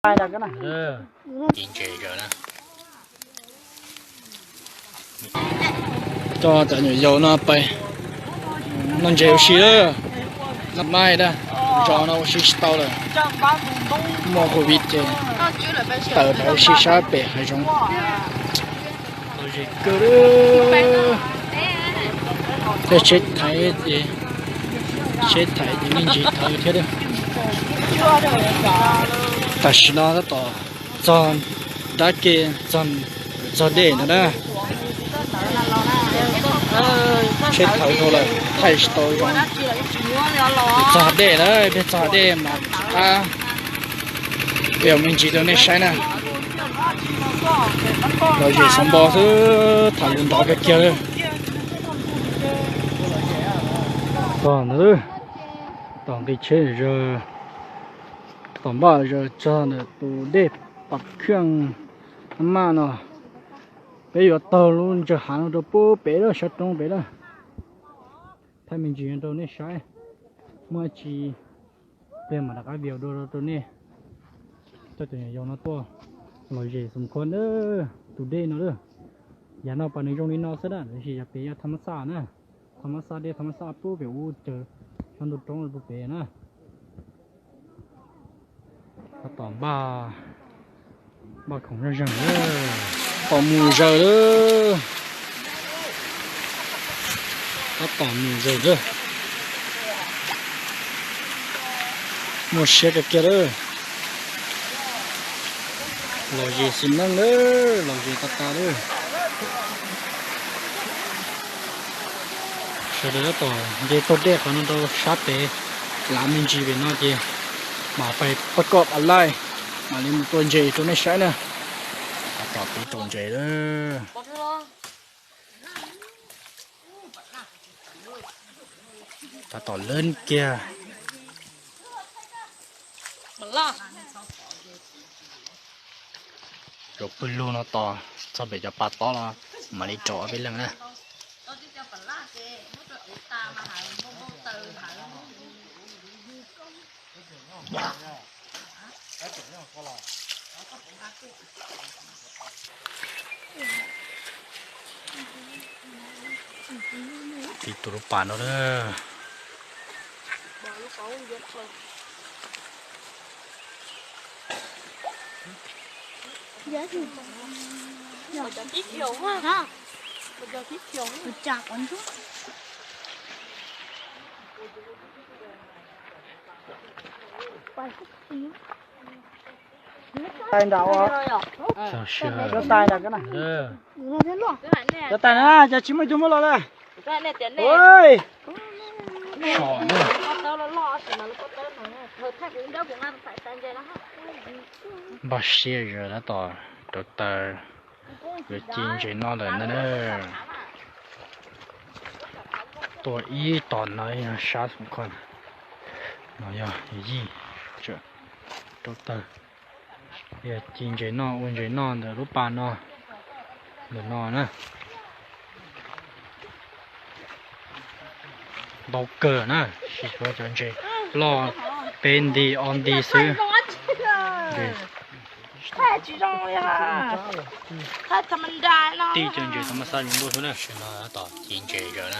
Ci ntses zaws na. Coj cov nyuam yaus no pais noj ntses ua si lawm. Noj maij na, zos no ua si tsis tau lawm. Muaj covid ces tawm pais ua si sab pem hav zoov. Tej tsheb thaiv ces, tsheb thaiv ces me ntsis thaiv thiab. Tam sim no tab tom txog dab ke, txog, txog dej ntawd na. Tsheb thaiv dhau lawm, thaij tsis tau zoo. Txog dej lawm, peb txog dej mas qab, peb ua me ntsis rau nej saib na. Lom zem xov npo xwb, tham lus nrov kawg kiag li. Tog ntawd, tom nqi tsheb zaws, tom npaj zaws txog ntawm tus dej Pas Khaj maj no. Peb yuav taug lub ntsaws hav no rau pub pem lawm, sab roob pem lawm. Thaij me ntsis rau nej saib, muaj dab tsi peb mam rov qab video dua rau nej. Coj cov nyuam yaus no tuaj lom zem xov npo ntawm tus dej no lawm. Yav no pas nws zoo li no xwb na, tiam sis yav pem yog tham mab xaj na. Tham mab xaj dej, tham mab xaj pub pem ub cawv sab ntug roob pub pem na. Tab tom npaj, npaj khoom zoj zeeg lawm. Tab tom mus zaws lawm. Tab tom mus zaws lawm. Muaj siab kawg kiag lawm. Lom zem xis neej lawm, lom zem tas tas lawm. Sawv daws tab tom nce taug dej qhov no rau sab pem, lav me ntsis pem no ces mam pais pab koj pab laij, mam li mus tua ntses rau nej saib na. Tab tom pib tua ntses lawm. Tab tom lawb kiag. Zaum pw lug no tos txog pem cov pas tob los mam li rau ob peb leeg na. Tib tug lub pas no na. Tais nram, cov tais nram, cov tais na, cov tsis muaj ib tug muab los lawm. Npaj siab zaws tab tom rauv taws yuav ci ntses noj lawm ntag na. Tuaj ib tog no yog sab xum khoj, no yog yij, rauv taws yog ci ntses noj ua ntses noj ntawm lub pas no, ntawm no na. Ntau kawg na, tsis tshuav cov ntses loj peb nti ob nti xwb. Tib cov ntses tham mas xaj zoo nkauj xwb na. Tam sim no tab tom ci ntses zaws na.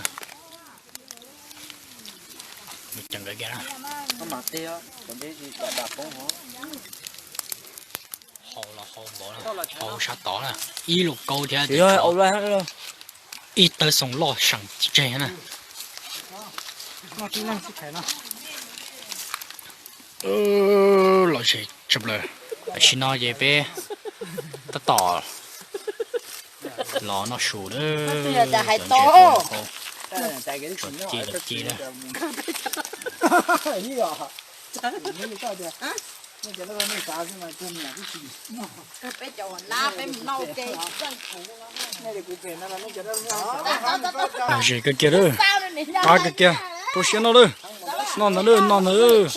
Mus ceev nkawd kiag na. Hau los hau npaum, hau sab tod na, ib lus kaub thiab, ib tawb xoom loj seem tseg na. Lom zem tshaj plaws. Tam sim no ces peb tab tom los noj su lawm. Tso ci los ci na. Lom zem kawg kiag lawm, qab kawg kiag, rau siab noj lawm, noj ntawd lawm, noj ntawd lawm.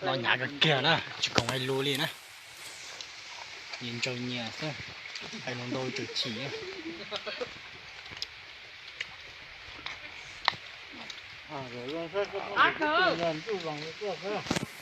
Noj hnyav kawg kiag na, tsis khoom hais lus li na. Nyias ntsaws nyias xwb, hais lus ntau tsuas chim. Zoo sab koj tuaj, ntuj zoo li koj sab.